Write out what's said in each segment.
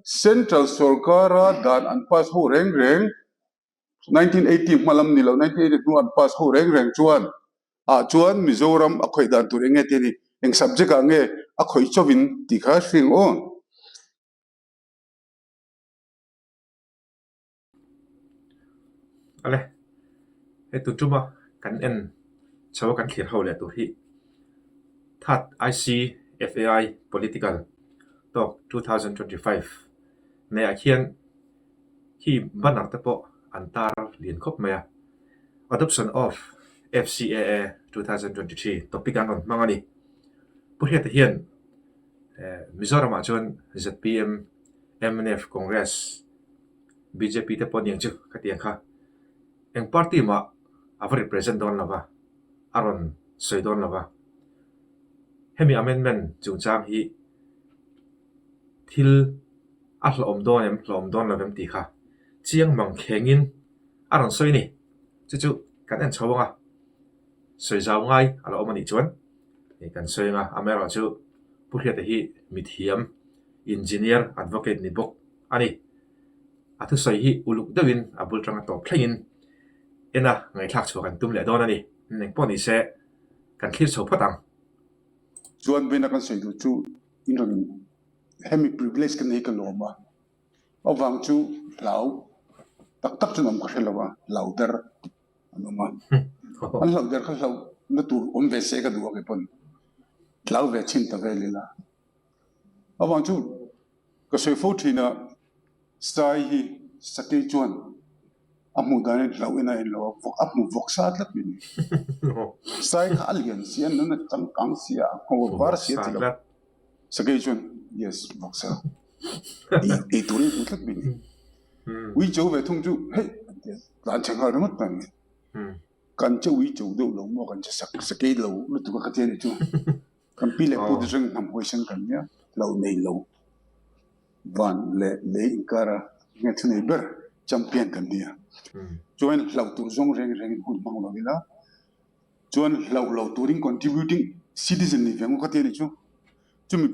Central sorkara dan an pass ho reng reng 1980 hma lam ni lo 1980 hnu an pass ho reng reng chuan ah chuan Mizoram a khawih dan tur eng nge tih a ni eng subject ah nge a khawih chauhin tih kha hring aw. Ale, hei tun tuma kan en chho a kan thlir ho leh tur hi Third ICFAI Political Talk 2025 neihah khian khi banner te pawh an tar lian khawp mai a. Adoption of FCAA 2023 topic an rawn hmang a ni. Pu Hriata hian Mizoramah chuan zpm mnf, Congress, bjp te pawh aniang chu khatiang kha eng party mah a va represent dawn lo va, a rawn sawi dawn lo va. Hemi amendment chungchang hi thil a hlawhawm dawn em hlawhawm dawn lo em tih kha chiang mang khengin a rawn sawi a ni. Chu chu kan en chho ang a, sawi zau ngai a lo awm a nih chuan kan sawi ang a, amaherawhchu Pu Hriata hi mithiam Engineer Advocate ni bawk a ni. A thusawi hi uluk deuhin a bul tanga tawp thlengin en a ngaihthlak chhuah kan tum leh dawn a ni. Engpawh ni se kan thlir chho phawt ang. Chuan vawiina kan sawi duh chu in rawn hemi privilege ka nei ka lawm a, avang chu hlau tak tak chuan awm ka hre lo a, hlau der an awm a, an hlauh der kha hlauh na tur awm ve se ka duh a keipawn hlau ve chin ta vel ila. Avang chu ka sawi fo thin a, Sai hi Sakei chuan a hmuh danin hlauh in a en lo a, a hmu vawk sa tlat mai ni. Sai kha a lian si a, nun a changkang si a, a ngho a var si a ti lo. Sakei chuan yes vawk sa ei turin a hmu tlat mai ni. Ui cho ve thung chu hei an ti a, tlan chhe nghal ringawt mai ni. Kan che ui cho deuh lo maw kan che sakei lo lutuk a ka ti a ni chu. Kan pi leh pu te chuan hnam hawisan kan nia, hlauh nei lo van leh lei inkara nge thu nei ber champion kan nia. Chuan hlauh tur zawng reng rengin hun hmang lo ila, chuan hlauh lo turin contributing citizen ni ve ngawt kha ti a ni chu. Chumi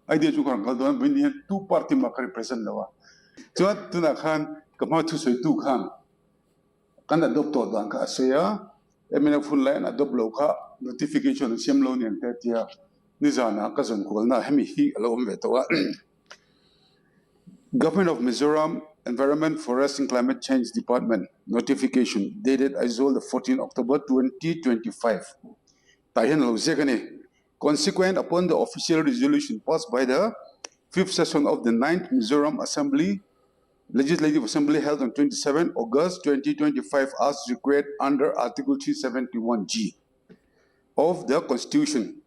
idea chu ka rawn kal dawn a, vawiin hian tu party mah ka represent lo a. Chuan tunah khan ka hma thusawitu khan Kan adopt tawh dan kha a sawi a, mnf hun lai an adopt lo kha notification an siam lo nen te a ti a, nizanah ka zawn kualna ah hemi hi a lo awm ve tawh a. Government of Mizoram Environment, Forest and Climate Change Department Notification dated Aizawl the 14 October 2025 tah hian a lo ziak a ni. Consequent upon the official resolution passed by the fifth session of the ninth Mizoram Assembly Legislative Assembly held on 27 August 2025 as required under Article 371G of the Constitution.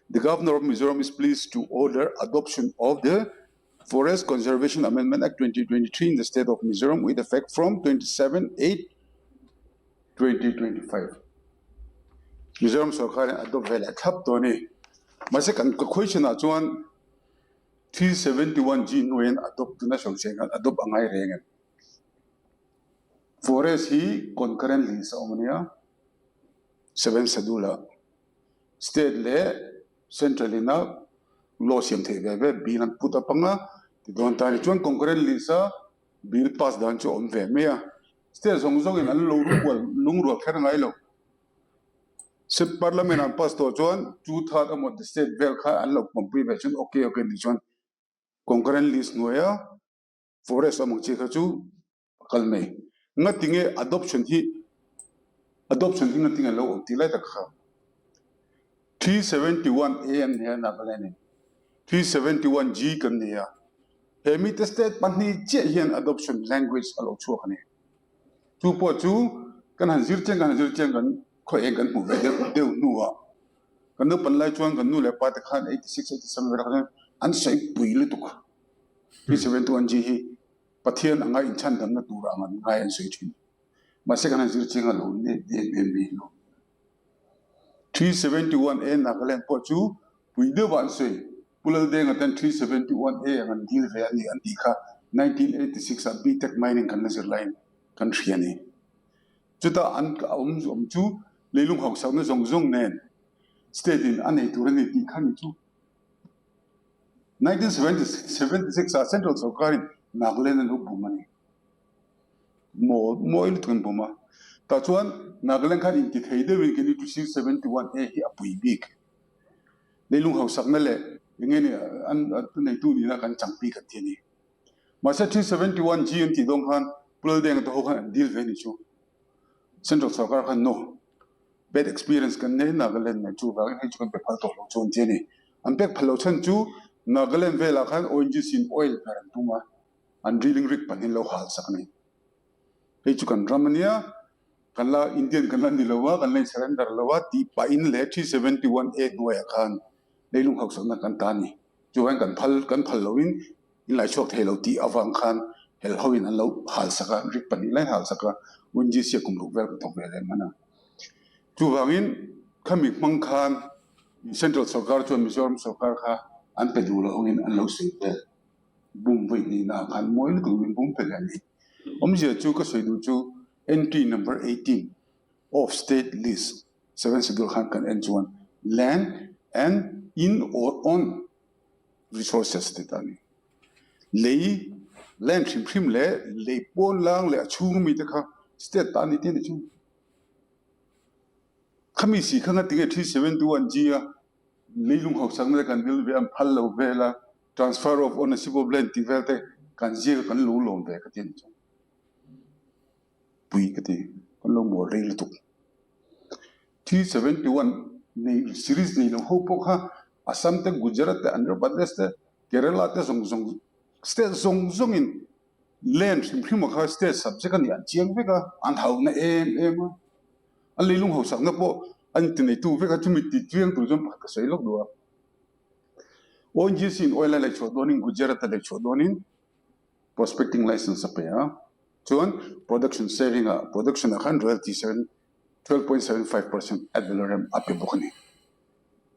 The Governor of Mizoram is pleased to order adoption of the Forest Conservation Amendment Act 2023 in the state of Mizoram with effect from 27 8 2025. Mizoram sorkarin adopt ve leh thlap tawh a ni. Mahse kan ka question ah chuan 371G hnuaiin adopt tuna sawi khan adopt a ngai reng em? Forest hi concurrent list a awm a nia, seven schedule ah state leh central in a law siam theih ve ve bill an put up anga tidawn ta a ni. Chuan concurrent list a bill pass dan chu a awm ve mai a, state zawng zawngin an lo lungrual kher ngai lo. State parliament an pass tawh chuan two third emaw the state vel kha an lo pawmpui ve chuan okay okay tih chuan concurrent list hnuaia forest awm ang chi kha chu a kal mai. Ngatinge adoption hi adoption hi ngatinge a lo awm tih lai tak kha 371 A an nia Nagaland in 371 G kan ni a he mite state pahnih chiah hian adoption language a lo chhuak a ni. Chu pawh chu kan han zir chiang kan han zir chiang kan khaw eng kan hmuh ve deuh deuh hnuah kan naupan lai chuan kan nu leh pa te khan 86 87 velah khan an sawi pui lutuk 372 G hi Pathian anga inchhandamna tur ang an ngai an sawi thin. Mahse kan han zir chiang a lo ni em em mai lo. 371 A Nagaland pawh chu pui deuhah an sawi. Pu Laldenga ten 371 A ang an dil ve a ni an tih kha 1986 ah B-Tech Mining kan la zir laiin kan hria a ni. Chutah an awm awm chu leilung hausakna zawng zawng nen state in a nei tur a ni tih kha ni chu. 1976 ah Central sorkarin Nagaland an lo bum a ni. Maw mawi lutuk an bum a. Tah chuan Nagaland khan intithei deuhin keini 371 A hi a pui bik. Leilung hausakna leh eng nge ni an neitu nihna kan chang bik an ti a ni. Mahse 371 G an tih dawn khan Pu Laldenga te ho khan an dil ve a ni chu. Central sorkar khan no. Bad experience kan nei Nagaland nen chuvangin hei chu kan pe phal tawh lo chu an ti a ni. An pek phal loh chhan chu Nagaland velah khan ONGC in oil ber an tum a, an drilling rig pahnih lo hal sak a ni. Hei chu kan ram a nia, kan la Indian kan la ni lo a, kan la in surrender lo a tih pahin leh 371 A hnuaiah khan leilung hausakna kan ta a ni. Chuvangin kan phal kan phal loin in lai chhuak thei lo tih avang khan hel hoin an lo hal sak a, rik pahnih lai hal sak a, UNGC a kum ruk vel ka thawk ve leh hman a. Chuvangin khami hmang khan Central sorkar chuan Mizoram sorkar kha an pe duh loh angin an lo sawi vel. Bum vawi hnihna ah khan mawi lutuk in bum pe leh a ni. Awmzia chu ka sawi duh chu entry number 18 of state list seven schedule khan kan en chuan land and in or on resources ti ta a ni. Lei, land hrim hrim leh lei pawn lang leh a chhung ami te kha state ta a ni tih a ni chu. Khami si kha ngatinge 371 G a leilung hausakna te kan dil ve an phal lo vel a, transfer of ownership of land tih vel te kan zir kan lo lawm ve ka ti a ni chu. Pui ka ti, kan lo mawl rei lutuk. 371 nei series nei lo ho pawh kha Assam te, Gujarat te, Andhra Pradesh te, Kerala te zawng zawng state zawng zawngin land hrim hrim ah kha state subject a nih an chiang vek a, an hauhna em em a. An leilung hausakna pawh an ti neitu vek a, chumi ti chiang tur chuan pakhat ka sawi lawk duh a. ONGC in oil a lei chhuah dawnin Gujarat a lei chhuah dawnin prospecting license a pe a, chuan production sharing ah production ah khan royalty 12.75% ad valorem a pe bawk a ni.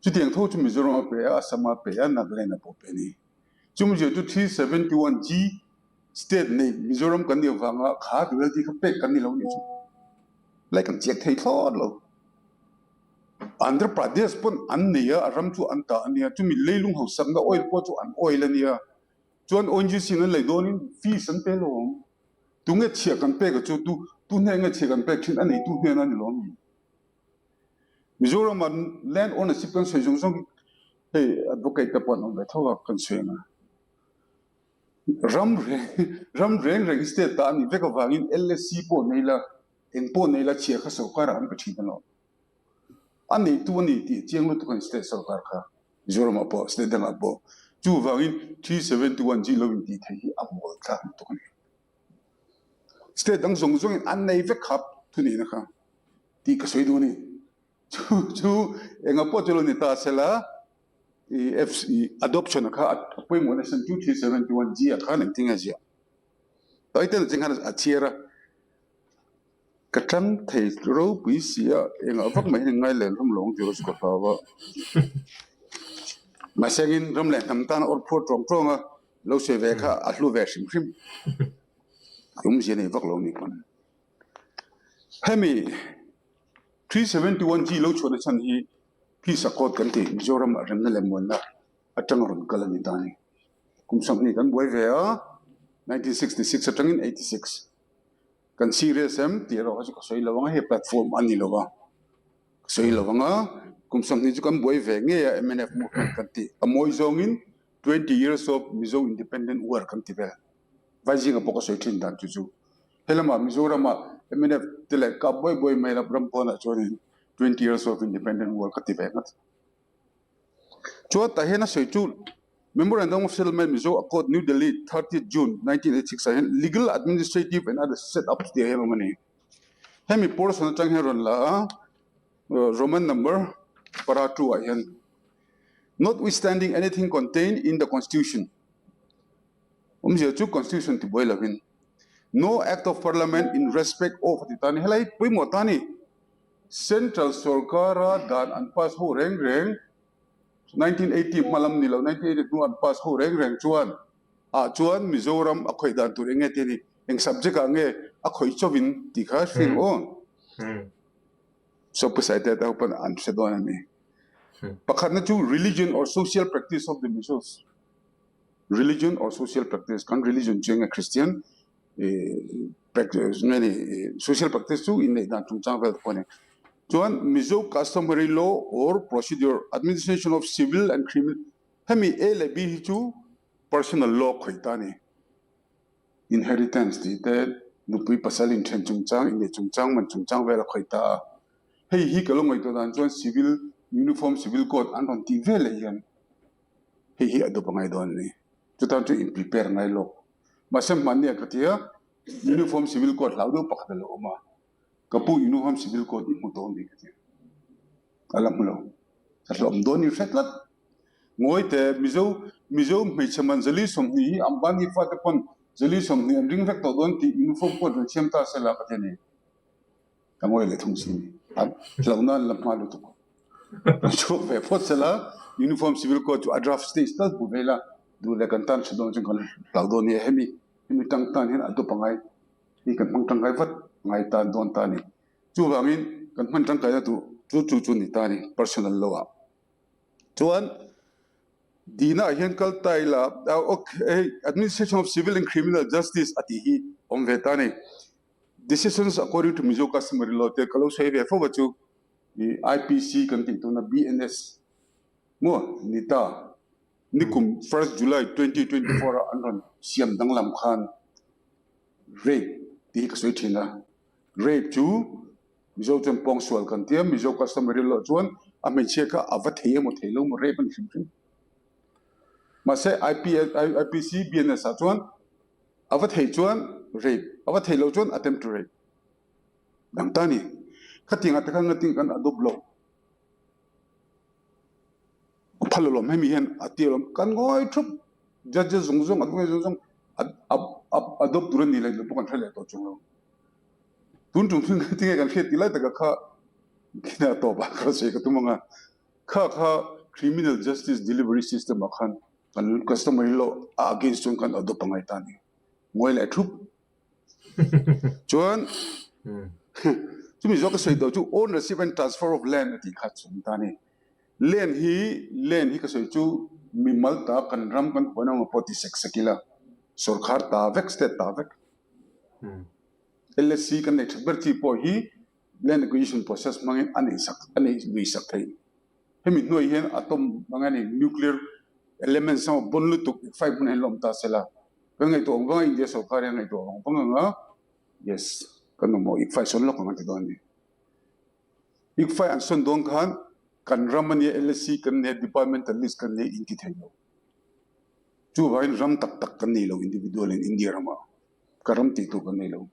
Chutiang tho chu Mizoram a pe a, Assam a pe a, Nagaland a pawh pe a ni. Chumi zir chu 371G state nei Mizoram kan nih avanga kha royalty kha pek kan ni lo nih chu lai kan chiak thei thlawt lo. Andhra Pradesh pawn an nei a, a ram chu an ta a nia, chumi leilung hausakna oil pawh chu an oil a nia. Chuan ONGC in an lei dawnin fees an pe lo ang. Tunge chhiah kan pek a chu tu tu hnen nge chhiah kan pek thin a neitu hnen a ni lo ami? Mizoram ah land ownership kan sawi zawng zawng hi hei advocate te pawh an awm ve tho a kan sawi ang a. Ram reng ram reng reng hi state ta a nih vek avangin LSC pawh nei la eng pawh nei la chhiah kha sorkar ah an pe thin alawm. A neitu a ni tih chiang lutuk a ni state sorkar kha. Mizoramah pawh state dangah pawh chuvangin 371 G lo intih theih hi a mawl thlak lutuk a ni. State dang zawng zawngin an nei vek khap thuneihna kha tih ka sawi duh a ni. Chu chu enga pawh chu lo ni ta sela i FC adoption kha a pawimawh nasa chu 371 G ah khan engtin nge a ziah. Title cheng khan a chhiar a. Ka tang thei ropui si a, engah vak mai hian ngai leh hlawm lo ang tih erawh chu ka hlau a. Mahse angin ram leh hnam tan a awrh phuar tawng tawng a, lo sawi ve kha a hlu ve hrim hrim. Awmzia nei vak lo ni pawn. Hemi 371 G lo chhuahna chhan hi Peace Accord kan tih Mizoram ah remna leh muanna atanga rawn kal a ni ta a ni. Kum 20 kan buai ve a, 1966 atangin 86. Kan serious em tih erawh kha chu ka sawi lo ang a, hei platform a ni lo a, ka sawi lo ang a, kum 20 chu kan buai ve ngei a mnf movement kan tih a mawi zawngin 20 years of Mizo independent war kan ti vel, vai zinga pawh ka sawi thin dan chu chu helamah Mizoramah mnf te leh kap buai buai mai ram ram pawnah chuanin 20 years of independent war ka ti ve ngat. Chuan tah hian a sawi chu Memorandum of Settlement Mizo Accord New Delhi 30 June 1986 ah hian Legal, Administrative and Other Set Ups tih ah hian awm a ni. Hemi portion atang hian rawn la a Roman number para 2 ah hian Notwithstanding anything contained in the Constitution awmzia chu Constitution ti buai lovin No Act of Parliament in respect of a ti ta a ni. Helai pawimawh ta a ni. Central sorkara dan an pass ho reng reng 1980 hma lam ni lo 1980 hnu an pass ho reng reng chuan ah chuan Mizoram a khawih dan tur eng nge tih a ni eng subject ah nge a khawih chauhin tih kha hring aw so Pu Saite te ho pawn an hre dawn a ni. Pakhatna chu religion or social practice of the Mizos. Religion or social practice kan religion chu enge Christian practice nge ni social practice chu inneih dan chungchang vel te pawh a ni. Chuan Mizo customary law or procedure administration of civil and criminal hemi A leh B hi chu personal law khawih ta a ni. Inheritance tih te nupui pasal inthen chungchang inneih chungchang man chungchang vel a khawih ta a. Hei hi ka lo ngaihtuah dan chuan civil uniform civil code an rawn tih veleh hian Hei hi a dup a ngai dawn a ni. Chutan chu in prepare ngai lawk. Mahse hmanni ah ka ti a, Uniform Civil Code hlau deuh pakhat a lo awm a. Ka pu Uniform Civil Code i hmu tawh a ni ka ti a. A la hmu lo. Ka hlawm dawn i hre tlat. Ngawi teh, Mizo, Mizo hmeichhe man zali 20 hi Ambani fate pawn zali 20 an ring vek tawh dawn tih Uniform Code rawn siam ta se la ka ti a ni. Ka ngawi leh thung si. A hlauhna an la hma lutuk. An chhuak ve phawt sela, Uniform Civil Code chu a draft stage tal hmu ve ila, duh leh kan tan tha dawn chuan kan hlau dawn nia. Hemi hemi tang tan hian a dawp a ngai hi kan hmang tangkai vat ngai tan dawn ta a ni. Chuvangin kan hman tangkaina duh chu chu chu ni ta a ni personal law ah. Chuan dihna ah hian kal ta ila, okay, Administration of Civil and Criminal Justice a tih hi awm ve ta a ni. Decisions according to Mizo customary law te ka lo sawi ve fo va chu i IPC kan tih tuna BNS maw ni ta nikum first July 2024 a an rawn siam danglam khan rape tih hi ka sawi thin a, rape chu Mizo chuan pawngsual kan tia Mizo customary law chuan a hmeichhia kha a va thei emaw thei lo maw rape a ni hrim hrim. Mahse IPC BNS ah chuan A va theih chuan rape, a va theih loh chuan attempt to rape. Dang ta ni. Khatiangah te khan ngatin kan adopt lo. A phal alawm hemi hian a ti alawm kan ngawi thup judges zawng zawng advocate zawng zawng adopt tur a ni leh lo pawh kan hre leh tawh chung lo. Tun tum chu tinge kan hriat tih lai taka kha khina tawpah ka sawi ka tum anga kha kha criminal justice delivery system ah khan Kan customer hi lo a against chuan kan adopt a ngai ta a ni. Ngawi leh thup. Chuan chumi zawk ka sawi tawh chu ownership and transfer of land a tih kha chu ta a ni. Land hi land hi ka sawi chu mimal ta kan ram kan huan anga pawh ti sek sek ila sorkar ta vek state ta vek. LSC kan neih that ber chi pawh hi land acquisition process hmangin a neih sak a neih lui sak theih. Hemi hnuai hian atom ang a ni, nuclear elements emaw bon lutuk fight hmun ah hian la awm ta se la, kan ngaihtuah ang vang a India sorkar hian a ngaihtuah vang vang ang a, yes, kan mamawh ICFAI sawn lawk ang a ti dawn a ni. ICFAI an sawn dawn khan kan ram a nia, LSC kan nia, departmental list kan nia in ti thei lo. Chuvangin ram tak tak kan nei lo individual in India ramah ka ram tih tur kan nei lo.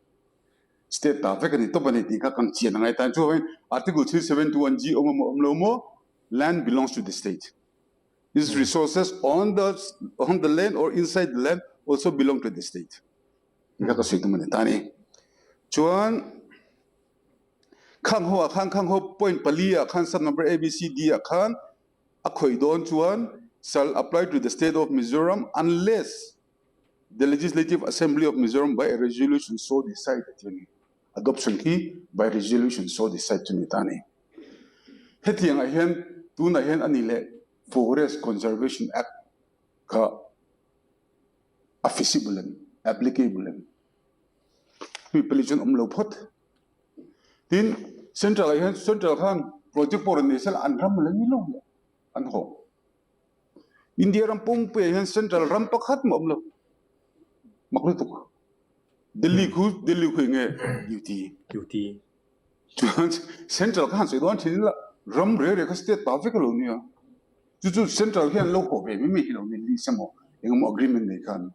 State ta vek a ni tawp a ni tih kha kan chian a ngai ta. Chuvangin Article 371 G awm emaw awm lo maw land belongs to the state. Its resources on the on the land or inside the land also belong to the state. Tih kha ka sawi tum a ni ta a ni. Chuan khang ho ah khan khang ho point pali ah khan sub number A B C D ah khan a khawih dawn chuan shall apply to the state of Mizoram unless The Legislative Assembly of Mizoram by a resolution so decide a ti a ni. Adoption hi by resolution so decide chu ni ta a ni. Hetiang ah hian tunah hian a ni leh Forest Conservation Act kha a feasible em, applicable em? Hemi pali chuan awm lo phawt. Tin, Central ah hian Central khan project pawh rawn nei sela an ram la ni lo le an haw. India ram pumpuiah hian central ram pakhat mah awm lo. Mak lutuk. Delhi khu Delhi khu enge UT. UT. Chuan central kha han sawi dawn thin ila ram reh reh kha state ta vek a lo nia. Chu chu central hian lo haw ve mai mai hi lo ni lease emaw engemaw agreement nei khan.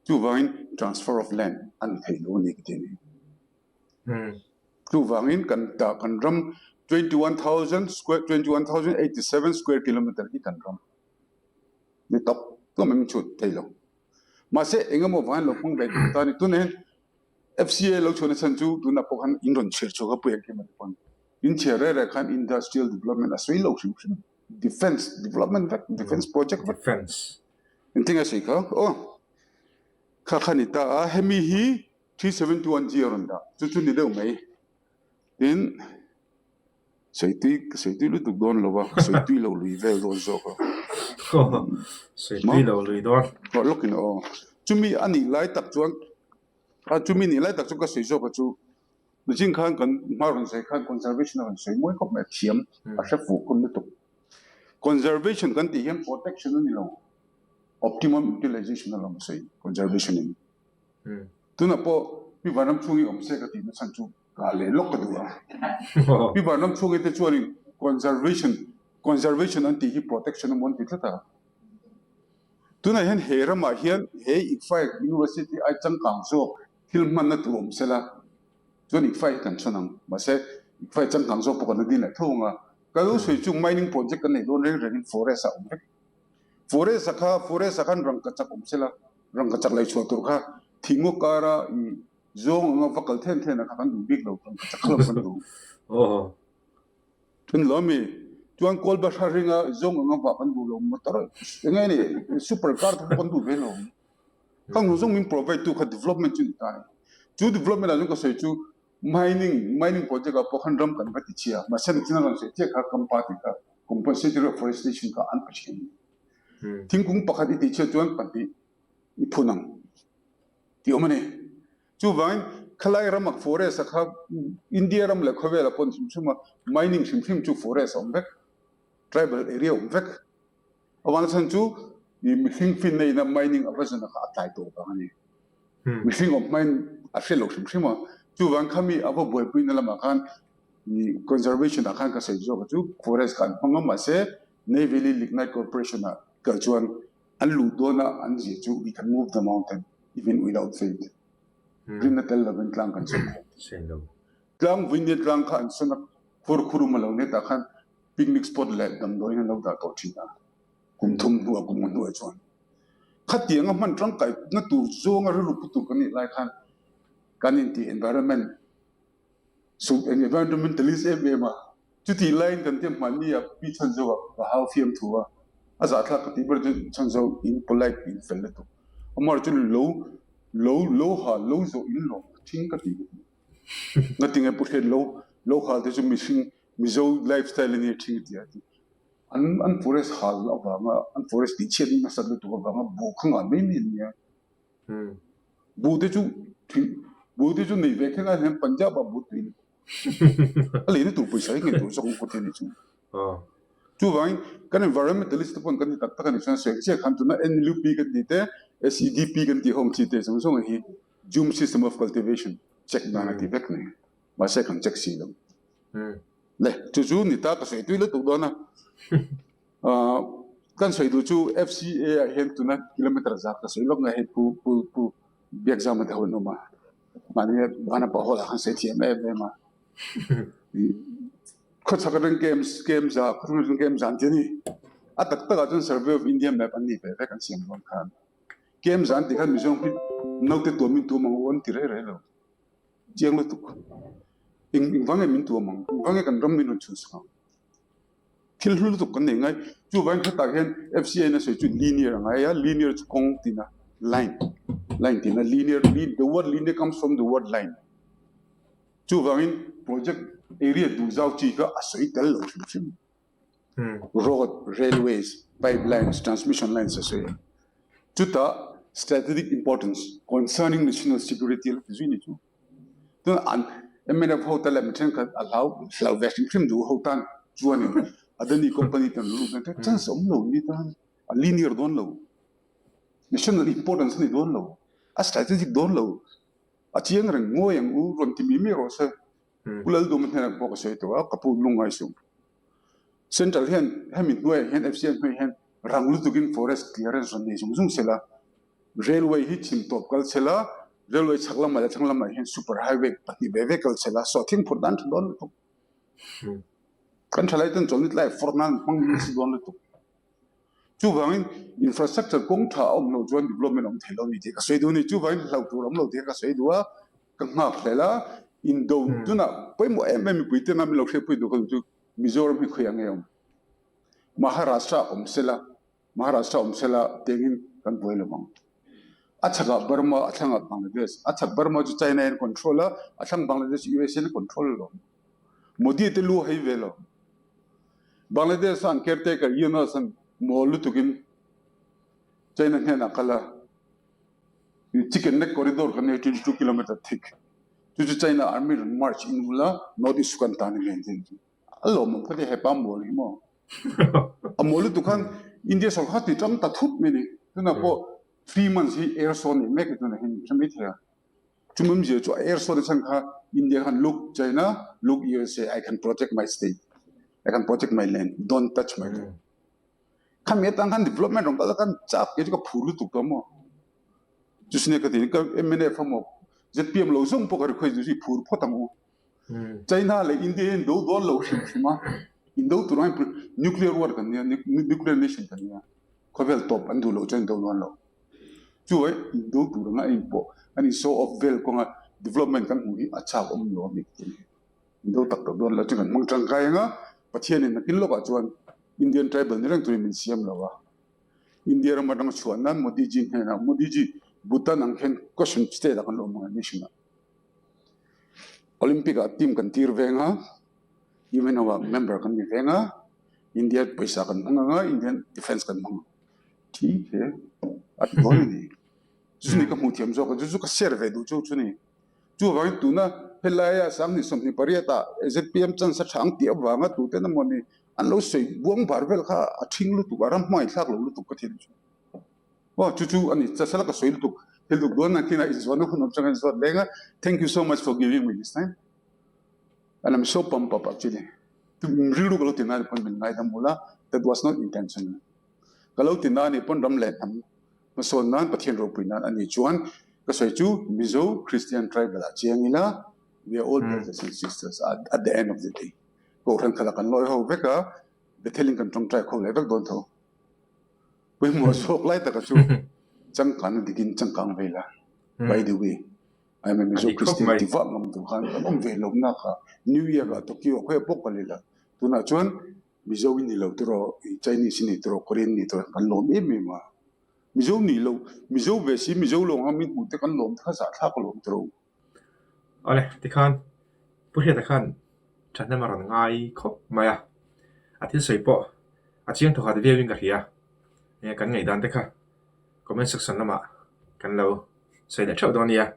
Chuvangin transfer of land a ni thei lo a ni ka ti a ni. Chuvangin kan ta kan ram 21,000 square 21,087 square kilometer hi kan ram ni tawp tlawm em chhut thei lo. Mahse engemaw vangin lo hmang ve duh ta ni. Tunah hian FCA lo chhuahna chhan chu tunah pawh khan in rawn chhiar chhuak a pui ang khi mawni pawn. In chhiar reh reh khan industrial development a sawi lo hrim hrim. Defence development vek, defence project vek. Defence. Engtin nge a sawi kha? Aw kha kha ni ta a hemi hi 371 G a rawn dah chu chu ni deuh mai. Tin, sawi tui ka sawi tui lutuk dawn lo va, ka sawi tui lo lui vel dawn zawk a. Sawi tui lo lui dawn. Ruah lawkin aw. Chumi a nih lai tak chuan a chumi nih lai tak chu ka sawi zawk a chu Nichin khan kan hma rawn sawi khan conservation a rawn sawi mawi khawp mai a thiam a hre fuh khawp lutuk. Conservation kan tih hian protection a ni lo optimum utilization a lo sawi conservation in. Tunah pawh Pi Vanramchhungi awm se ka tih nachhan chu kah leh lawk ka duh a. Pi Vanramchhungi te chuanin conservation conservation an tih hi protection emaw an ti tlat a. Tunah hian he ramah hian he ICFAI University ai changkang zawk thil hmanna tur awm sela chuan ICFAI hi kan chhawn ang. Mahse ICFAI changkang zawk pawh kan la din leh tho ang a. Ka lo sawi chu mining project kan neih dawn reng rengin forest ah awm vek. Forest ah kha forest ah khan rangkachak awm sela rangkachak lei chhuah tur kha thingawk kara i zawng anga va kal then then ah kha kan duh bik lo rangkachak kha lo kan duh. Chuan lo ami chuan kawl bahra ringa zawng anga vah kan duh lo motor eng nge ni super car te pawh kan duh ve lo. Khang zawng zawng min provide tu kha development chu ni ta a ni. Chu development ah chuan ka sawi chu Mining, mining project ah pawh khan ram kan va ti chhia. Mahse nichina rawn sawi chiah kha kam party kha compensatory afforestation kha an pe thin. Thingkung pakhat i tih chhiat chuan pahnih i phun ang tih awm a ni. Chuvangin khalai rama forest a kha India ram leh khawvela pawn hrim hrim a mining hrim hrim chu forest a awm vek, tribal area a awm vek. Avang chhan chu mihring finna ina mining a va zana kha a tlai tawh vang a ni. Mihring awm hmain a hre lo hrim hrim a. Chuvang kha mi a va buaipuina lamah khan conservation ah khan ka sawi zawk a chu forest kha an hmang a mahse Neyveli Lignite Corporation ah kal chuan an luh dawna an zia chu we can move the mountain even without faith. Rinna tel lovin tlang kan sawn thei. Tlang vuinia tlang kha an sawn a khur khur um a lo netah khan Picnic spot leh damdawiin an lo dah tawh thin a, kum thum hnuah kum nga hnuah chuan khatianga hman tangkaina tur zawnga rilru pu tur kan nih lai khan kan inti environment sum environmentalist em em a, chutih laiin kan tia hmanni ah Pi Chhanzova ka hau fiam thu a, a zahthlak ka tih ber chu Chhanzo in polite in fel lutuk amaherawhchu chu lo lo lo ha lo zawh in lawm ka thing ka tih ngatinge Pu Hriat lo lo hal te chu mihring Mizo life style a nia thin a ti a ti. An an forest hal avanga an forest tih chhiat nasat lutuk avanga buh kha ngah mai mai an nia. Buh te chu thing buh te chu nei ve kher ngai hian Punjab ah buh tui lutuk. A leina tur pawisa hi ngaihtuah zawk ang kawt hi a ni chu. Chuvangin kan environmentalist te pawn kan ti tak tak a nih chuan sawi chiah khan tuna NLUP kan tih te SEDP kan tih ho ang chi te zawng zawng hi Jhum system of cultivation check nan a ti vek a ni. Mahse kan check si lo. Le chu chu ni ta ka sawi tui lutuk dawn a. Kan sawi duh chu FCA ah hian tuna kilometer zat ka sawi lawk nge hei pu pu pu Biakzama te ho an awm a. Mahni Vanapa hall ah khan sawi thiam em em a. Khawchhak atang kem kem za khawchhak atang kem zan ti a ni. A tak takah chuan Survey of India map an nih ve vek an siam dawn khan. Kem zan tih khan Mizoram hi naute tuam in tuam ang u an ti rei rei lo. Chiang lutuk. Eng eng vang nge min tuam ang? Eng vang nge kan ram min rawn chhun sak ang? Thil hlu lutuk kan nei ngai. Chuvangin hetah hian FCA in a sawi chu linear a ngai a, linear chu kawng tina, line, line tina, linear, the word linear comes from the word line. Chuvangin project area duh zau chi kha a sawi tel lo hrim hrim. Road, railways, pipelines, transmission lines a sawi a. Chutah strategic importance concerning national security a la ti zui ni chu. Chuan an mnf ho te leh mi thenkhat a hlau hlau ve hrim hrim duh ho tan chuanin Adani company te an lut na chance a awm lo ni tan a linear dawn lo. National importance a ni dawn lo. A strategic dawn lo. A chiang reng ngawi ang u rawn ti mi mi rawh se. Pu Lalduma hnenah pawh ka sawi tawh a, ka pu lungngai suh. Central hian hemi hnuaiah hian FCI hnuaiah hian rang lutukin forest clearance rawn nei zung zung sela, railway hi chhim tawp kal sela, railway chhak lamah leh thlang lamah hian super highway pahnih ve ve kal sela, sawhthing phurh dan tha dawn lutuk. Kan thalai ten chawlhni tlai phurh nan hmang nasa dawn lutuk. Chuvangin infrastructure kawng tha a awm loh chuan development a awm thei lo a ni tih ka sawi duh a ni. Chuvangin hlauh tur a awm lo tih ka sawi duh a, ka nghak hlel a, indo tunah pawimawh em em mipui tena min lo hriatpui duh ka duh chu Mizoram hi khawiah nge awm? Maharashtra awm sela, Maharashtra awm sela tengin kan buai lo vang. A chhakah Burma, a thlangah Bangladesh. A chhak Burma chu China in control a, a thlang Bangladesh USA in control lo. Modi te lu a hei ve lo. Bangladesh an caretaker Yunus an. Mawl lutukin China hnenah kal a, Chicken Neck Corridor kan nei 22 kilometer thick. Chu chu China army rawn march in ula North East chu kan tan a ni a ti. A lawmawm kha tia hepa mawl hi maw. A mawl lutuk khan India sorkar ti tang ta thut mai a ni. Tunah pawh 3 months hi air show nei mek a tunah hian hre mai thei a. Chumi awmzia chu air show te chhan kha India khan look China, look USA, I can protect my state, I can protect my land, don't touch my land. Khami atang khan development rawn kal a kan chak kei chu ka phur lutuk tawh maw. Chusine ka ti ka MNF a maw ZPM lo zawng pawh ka request duh chu i phur phawt ang u. China leh India hi an do dawn lo hrim hrim a, in do tur ang nuclear war kan nia, nuclear nation kan nia, khawvel tawp an duh loh chuan in do dawn lo. Chu ai in do tur anga a inpawh an in show off vel kawnga development kan hmuh hi a chak awm lo a ni tih a ni. In do tak tak dawn lo chu kan hmang tangkai anga Pathianin nakin lawkah chuan Indian tribal ni reng turin min siam lo a. India ram atanga chhuah nan Modi ji hnenah Modi ji Bhutan ang hian question state ah kan lo awm ang a nation ah. Olympic ah team kan tir veng a, UNO ah member kan ni veng a, India pawisa kan hmang ang a, Indian defence kan hmang ang. Thi he a ti dawn a ni. Chu ni ka hmuh thiam zawk a, chu chu ka share ve duh chu chu ni. Chuvangin tuna helaia 2028 ah ZPM chance a tha ang tih avanga tuten emaw ni an lo sawi buang bar vel kha a thing lutuk a, ram hmangaih thlak lo lutuk ka thiam chu. Aw chu chu a ni, chasala ka sawi lutuk thil duk dawn ang khin a inzuahna hun awm chang a inzuat leng a, thank you so much for giving me this time and I'm so pumped up actually. Rilru ka lo ti ngai pawn min ngaidam ula, that was not intentional. Ka lo ti na anih pawn ram leh hnam hmasawn nan Pathian ropui nan anih chuan ka sawi chu Mizo Christian tribal ah chiang ila we are all brothers and sisters at the end of the day. Kohhran khat ah kan lawi ho vek a, Bethel in kan tawngtai kho leh vek dawn tho. Pawimawh chhuak lai taka chu changkan a dikin changkang ve la. By the way, I am a Mizo Christian ti vah ngam tur khan kan awm ve lo nak a, New York ah Tokyo ah khawiah pawh kal ila tunah chuan Mizo i ni lo tiraw, Chinese i ni tiraw, Korean i ni tiraw kan lawm em em a. Mizo nih lo, Mizo ve si Mizo lawng ang min hmuh te kan lawm te kha zahthlak a lawm tiraw. Awle, tikhan Pu Hriata khan thahnem a rawn ngai khawp mai a, a thil sawi pawh a chiang thawkhat viauin ka hria. Kan ngaihdan te kha comment section lamah kan lo sawi leh theuh dawn nia.